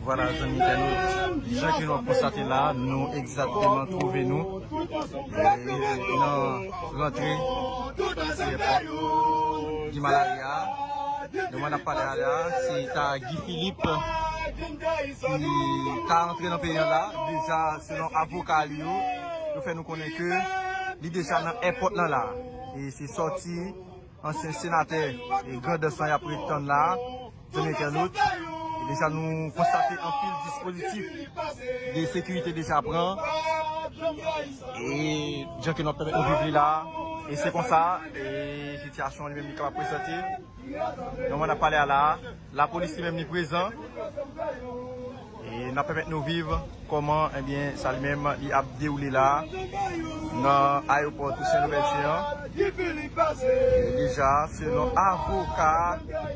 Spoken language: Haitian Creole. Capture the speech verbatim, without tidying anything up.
Vwala, zanmi entènot, jan ke nou ap konstate la, nou egzakteman twouve nou, e, nan rantre sou èpòt Guy Malaria. Nan moman n ap pale a la, se ta Guy Philippe ki ta rantre nan peyi an la. Deja, selon avoka li yo, yo fè nou konnen ke li deja nan èpòt lan la. E se sòti ansyen senatè e Grandans lan y ap ret tann la, zanmi entènot. E deja nou konstate anpil dispozitif de sekirite deja pran. E jan ke nou ap pèmèt nou viv li la. E se konsa, e sitiyasyon an li menm li kapab prezante. Nan moman n ap pale a la, lapolis li menm li prezan. E n ap pèmèt nou viv kòman, ebyen, sa li menm li ap dewoule la nan ayewopò Toussaint Louverture an. E deja, selon avoka